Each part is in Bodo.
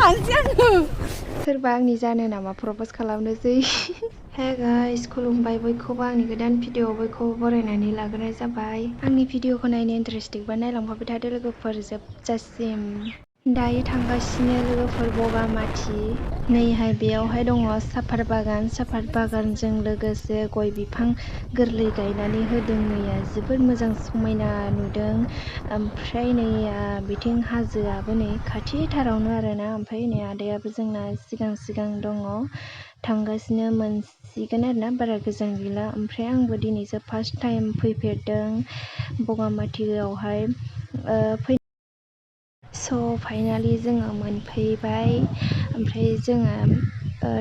सोरबा आंनि जानो नामा प्रप'ज खालामनोसै। हे गाइस खुलुमबाय बयखौबो आंनि गोदान भिडिअ'आव बयखौबो बरायनानै लाग्रोनाय जाबाय। आंनि भिडिअ'खौ नायनो इन्टारेस्टिंबा नायलांफाबाय थादो लोगोफोर जोबजासिम। दायो थांगासिनो लोगोफोर बगामाथि। नैहाय बेयावहाय दङ साफात बागान। साफात बागानजों लोगोसे गय बिफां गोरलै गायनानै होदों। नैया जोबोद मोजां समायना नुदों। ओमफ्राय नैया बिथिं हाजोआबो नै खाथिथारावनो आरोना। ओमफ्राय नै आदायाबो जोंना सिगां सिगां दङ थांगासिनो मोनसिगोन आरोना बारा गोजान गैला। ओमफ्राय आंबो दिनैसो फार्स्ट टाइम फैफेरदों बगामाथियावहाय स' फाइनालि जोङो मोनफैबाय। ओमफ्राय जोङो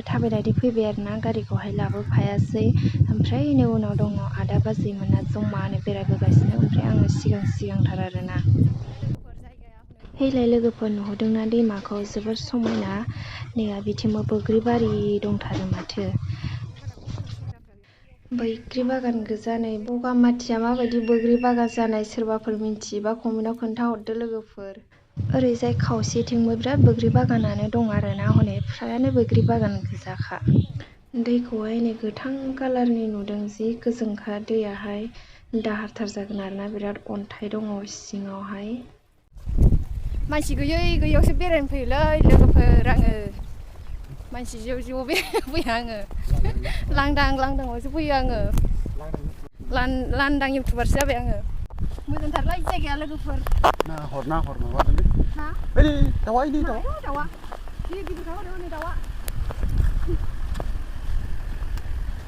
थाबायनानै फैबाय आरोना गारिखौहाय लाबोफायासै। ओमफ्राय नै उनाव दङ आदा बाजैमोना जमानो बेरायबोगासिनो। ओमफ्राय आङो सिगांथार आरोना। हेलाय लोगोफोर नुहरदोंना दैमाखौ जोबोर समायना। नैया बिथिंबो बोग्रिबारि दंथारो माथो। बैग्रि बागान गोजा नै बगामाथिया माबायदि बैग्रि बागान जानाय सोरबाफोर मिन्थियोबा कमेन्टआव खोन्थाहरदो लोगोफोर। ओरैजाय खावसेथिंबो बिराद बैग्रि बागानानो दं आरोना। हनै फ्रायानो बैग्रि बागान गोजाखा। दैखौहाय नै गोथां कालारनि नुदों जि गोजोंखा दैयाहाय दाहारथार जागोन आरोना। बिराद अन्थाइ दङ सिङावहाय। मानसि गैयैयावसो बेरायनो फैयोलै लोगोफोर आङो। मानसि ज' फैया आङो। लांदांआवसो फैयो आङो। लांदां इउटुबारसो जाबाय आङो। मोजांथारलै जायगाया लोगोफोर। हर माबादोंलै। हा? ओइ दाउआ गिदिरखा हनै दाउआ।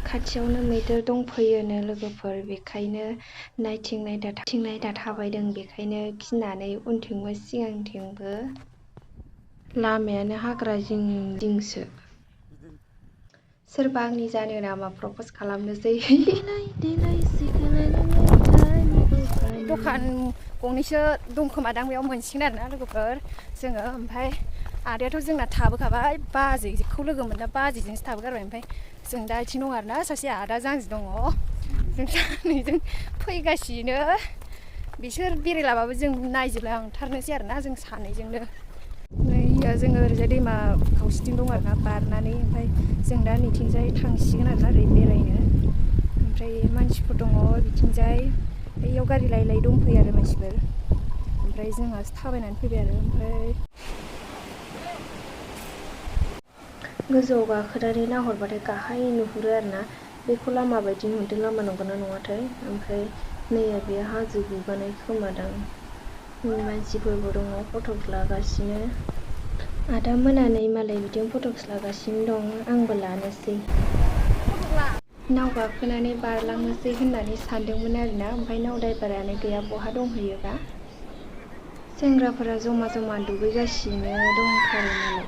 खाथियावनो मैदेर दंफैयोनो लोगोफोर। बेखायनो नायथिं नायदा थाबायदों। बेखायनो गिनानै उनथिंबो सिगांथिंबो। लामायानो हाग्रा जिंसो। सोरबा आंनि जानो नामा प्रप'ज खालामनोसै। दखान गंनैसो दंखोमादां बेयाव मोनसिगोन आरोना लोगोफोर जोङो। ओमफ्राय आदायाथ' जोंना थाबोखाबाय बाजैखौ लोगो मोनना बाजैजोंसो थाबोगारबाय। ओमफ्राय जों दा आथिं दं आरोना। सासे आदा जांजि दङ। जों सानैजों फैगासिनो। बिसोर बेरायलाबाबो जों नायजोबलांथारनोसै आरोना जों सानैजोंनो। नैया जोङो ओरैजाय दैमा खावसेथिं दं आरोना बारनानै। ओमफ्राय जों दा नैथिंजाय थांसिगोन आरोना ओरै बेरायनो। ओमफ्राय मानसिफोर दङ बिथिंजाय। बैयाव गारि लायै दंफैयो आरो मानसिफोर। ओमफ्राय जोंहासो थाबायनानै फैबाय आरो। ओमफ्राय गोजौआव गाखोनानै नाहरबाथाय गाहाय नुहुरो आरोना। बेखौ लामा बायदि नुदों। लामा नंगौना नङाथाय। ओमफ्राय नैया बेयो हाजो गुगानाय खोमादां। मानसिफोरबो दङ फट'क लागासिनो। आदा मोनानै मालाय बिदिनो फट'क्स लागासिनो दं। आंबो लानोसै। नाव गाखोनानै बारलांनोसै होननानै सानदोंमोन आरोना। ओमफ्राय नाव द्राइभारानो गैया बहा दंहैयोबा। सेंग्राफोरा जमा दुगैगासिनो दंथारो मालाय।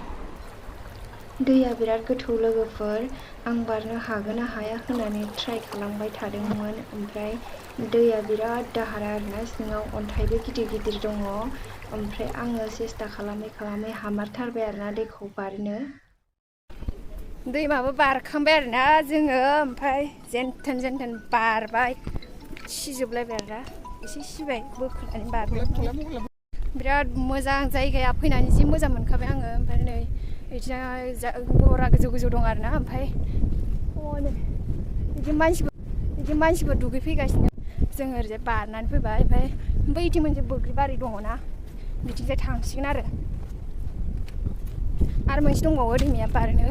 दैया बिराद गोथौ लोगोफोर। आं बारनो हागोन ना हाया होननानै ट्राइ खालामबाय थादोंमोन। ओमफ्राय दैया बिराद दाहार आरोना। सिङाव अन्थाइबो गिदिर दङ। ओमफ्राय आङो सेस्था खालामै हामारथारबाय आरोना दैखौ बारनो। दैमाबो बारखांबाय आरोना जोङो। ओमफ्राय जेनथेन बारबाय सिजोबलायबाय आरोना। एसे सिबाय बोखोनानै बारनो। बिराद मोजां जायगाया फैनानै जि मोजां मोनखाबाय आङो। ओमफ्राय नै बिदिनो गरा गोजौ दं आरोना। ओमफ्राय हनै बिदि मानसिफोर दुगैफैगासिनो। जोङो ओरैजाय बारनानै फैबाय। ओमफ्राय बैथिं मोनसे बोग्रिबारि दङना बिथिंजाय थांसिगोन आरो मोनसे दंबावो दैमाया बारनो।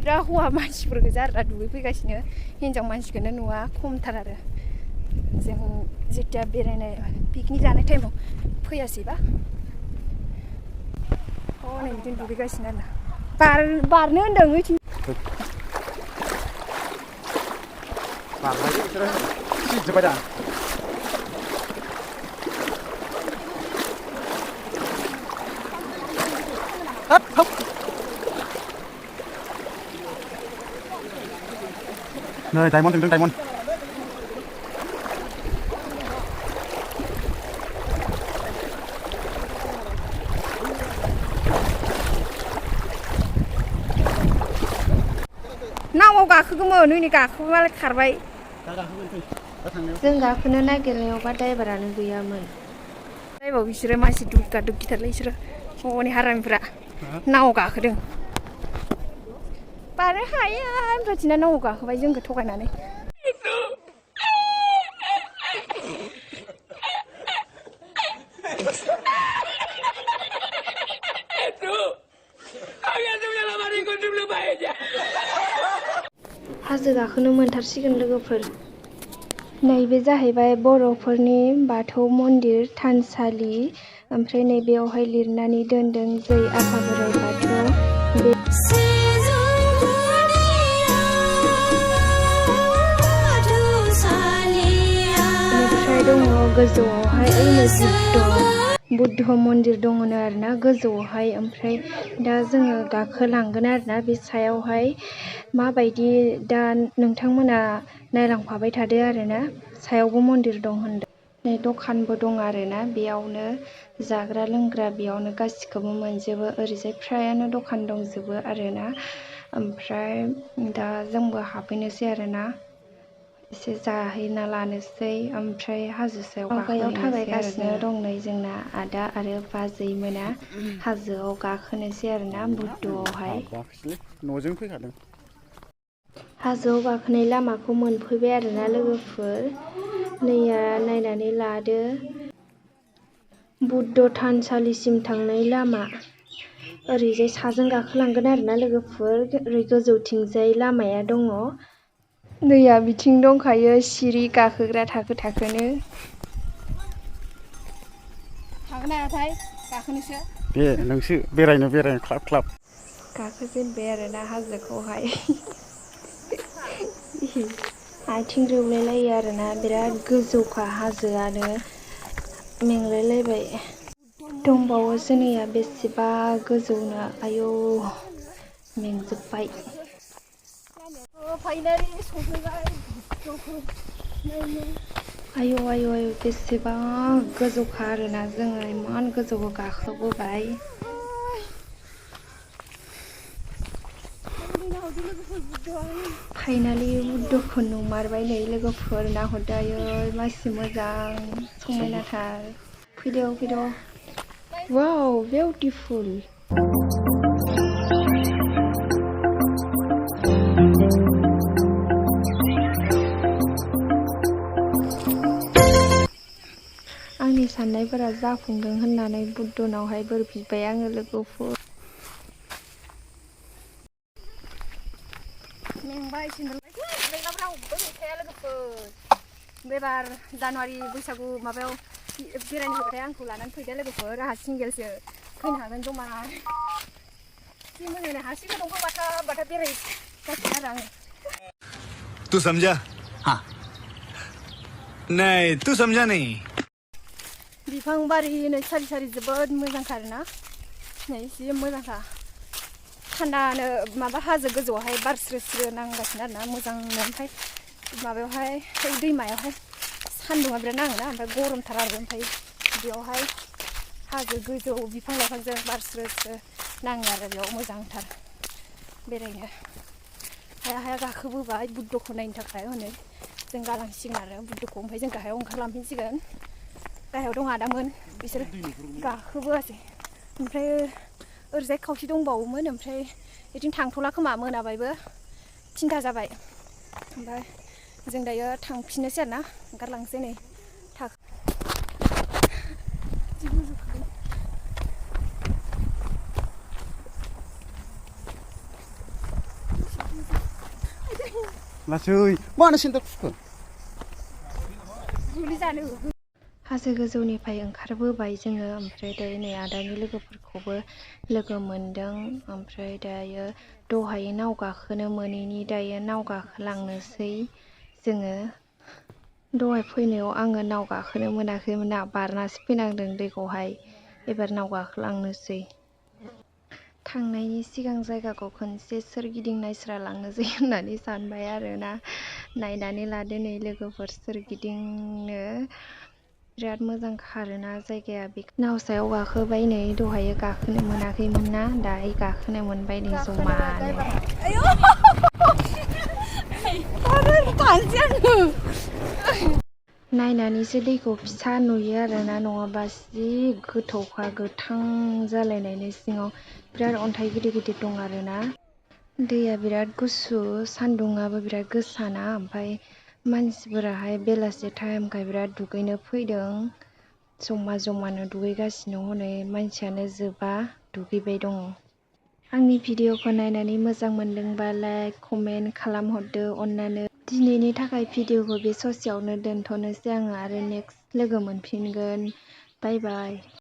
बिराद हौवा मानसिफोर गोजा आरोना दुगैफैगासिनो। हिनजाव मानसिखौनो नुवा खमथार आरो। जों जेथिया बेरायनाय पिकनिक जानाय टाइमाव फैयासैबा। हनै बिदिनो दुगैगासिनो आरोना। बारनो होनदों ओइथिं। नै डायमन्ड थांदों डायमन्ड। नावआव गाखोगौमोन नै गाखोबालाय खारबाय। जों गाखोनो नागिरनायावबा ड्राइभारानो गैयामोन। बिसोरो मानसि दुगा दुगिथारलै बिसोरो हनै हारामिफ्रा। नाव गाखोदों बारनो हाया ओमफ्राय थिना नाव गाखोबाय जोंखौ थगायनानै हाजो गाखोनो मोनथारसिगोन लोगोफोर नैबे जाहैबाय बर'फोरनि बाथौ मन्दिर थानसालि ओमफ्राय नैबेयावहाय लिरनानै दोनदों जै आफा बोराइ बाथौ बेनिफ्राय दङ गोजौआवहाय ओइनो बुद्ध मन्दिर दङनो आरोना गोजौआवहाय ओमफ्राय दा जोङो गाखोलांगोन आरोना बे सायावहाय माबायदि दा नोंथांमोना नायलांफाबाय थादो आरोना सायावबो मन्दिर दं होनदों नै दखानबो दं आरोना बेयावनो जाग्रा लोंग्रा बेयावनो गासिखौबो मोनजोबो ओरैजाय फ्रायानो दखान दंजोबो आरोना ओमफ्राय दा जोंबो हाबहैनोसै आरोना एसे जाहैना लानोसै ओमफ्राय हाजो सायाव थाबायगासिनो दं नै जोंना आदा आरो बाजै मोना हाजोआव गाखोनोसै आरोना बुद्धआवहाय न'जों फैखादों हाजोआव गाखोनाय लामाखौ मोनफैबाय आरोना लोगोफोर नैया नायनानै लादो बुद्ध थानसालिसिम थांनाय लामा ओरैजाय साजों गाखोलांगोन आरोना लोगोफोर ओरै गोजौथिंजाय लामाया दङ दैया बिथिं दंखायो सिरि गाखोग्रा थाखो थाखोनो हागोन हायाथाय गाखोनोसो दे नोंसो बेरायनो ख्लाब ख्लाब गाखोजेनबाय आरोना हाजोखौहाय आथिं रोवलायलायो आरोना बिराद गोजौखा हाजोआनो मेंलायलायबाय दंबावोसो नैया बेसेबा गोजौनो आयौ मेंजोब्बाय आयौ आयौ आयौ बेसेबा गोजौखा आरोना जोङो इमान गोजौखौ गाखोबोबाय फाइनालि बुद्धखौ नुमारबाय नै लोगोफोर नाहरदो आयै मासि मोजां समायनाथार फैदो वाव बिउटिफुल आंनि साननायफोरा जाफुंदों होननानै बुद्धनावहाय बोर बिबाय आङो लोगोफोर मेंबाय मेंनाबो रावबो गैखाया लोगोफोर बेबार जानुवारि बैसागु माबायाव बेरायनो फैबाथाय आंखौ लानानै फैदो लोगोफोर आंहा सिंगेलसो फैनो हागोन जमा जि मोजां हारसिंनो दंफां बाथा बेरायगासिनो आरो आङो तू समझा हाँ नहीं तू समझा नहीं बिफां बारि नै सारि सारि जोबोद मोजांथार ना नै जि मोजांखा थान्दानो माबा हाजो गोजौआवहाय बार स्रो स्रो नांगासिनो आरोना मोजांनो ओमफ्राय माबायावहाय दैमायावहाय सान्दुंआ बिराद नाङोना ओमफ्राय गरमथार आरो ओमफ्राय बेयावहाय हाजो गोजौ बिफां लाइफांजों बार स्रो स्रो नाङो आरो बेयाव मोजांथार बेरायनो हाया गाखोबोबाय बुद्धखौ नायनो थाखाय हनै जों गालांसिगोन आरो बुद्धखौ ओमफ्राय जों गाहायाव ओंखारलांफिनसिगोन गाहायाव दं आदामोन बिसोर गाखोबोआसै ओमफ्राय ओरैजाय खावसे दंबावोमोन ओमफ्राय बिथिं थांथ'ला खोमा मोनाबायबो 3था जाबाय ओमफ्राय जों दायो थांफिननोसै आरोना ओंखारलांसै नै लासै मानो सिन्था खुखो हाजो गोजौनिफ्राय ओंखारबोबाय जोङो ओमफ्राय दायो नै आदानि लोगोफोरखौबो लोगो मोनदों ओमफ्राय दायो दहाय नाव गाखोनो मोनैनि दायो नाव गाखोलांनोसै जोङो दहाय फैनायाव आङो नाव गाखोनो मोनाखैमोन ना बारनासो फैनांदों दैखौहाय एबार नाव गाखोलांनोसै थांनायनि सिगां जायगाखौ खनसे सोरगिदिं नायस्रा लांनोसै होननानै सानबाय आरोना नायनानै लादो नै लोगोफोर सोरगिदिंनो बिराद मोजां खारोना जायगाया बे नाव सायाव गाखोबाय नै दहाय गाखोनो मोनाखैमोन ना दाहाय गाखोनो मोनबाय नै जमानो नायनानैसो दैखौ फिसा नुयो आरोना, नङाबा जि गोथौखा गोथां जालायनायनि सिङाव बिराद अन्थाइ गिदिर गिदिर दं आरोना। दैया बिराद गुसु, सान्दुंआबो बिराद गोसाना, ओमफ्राय मानसिफोराहाय बेलासि टाइमखाय बिराद दुगैनो फैदों। जमा जमानो दुगैगासिनो, हनै मानसियानो जोबा दुगैबाय दङ। आंनि भिडिअखौ नायनानै मोजां मोनदोंबा लाइक कमेन्ट खालामहरदो अननानै। दिनैनि थाखाय भिडिअखौ बे ससेयावनो दोनथ'नोसै आङो, आरो नेक्स्ट लोगो मोनफिनगोन। बाय बाय।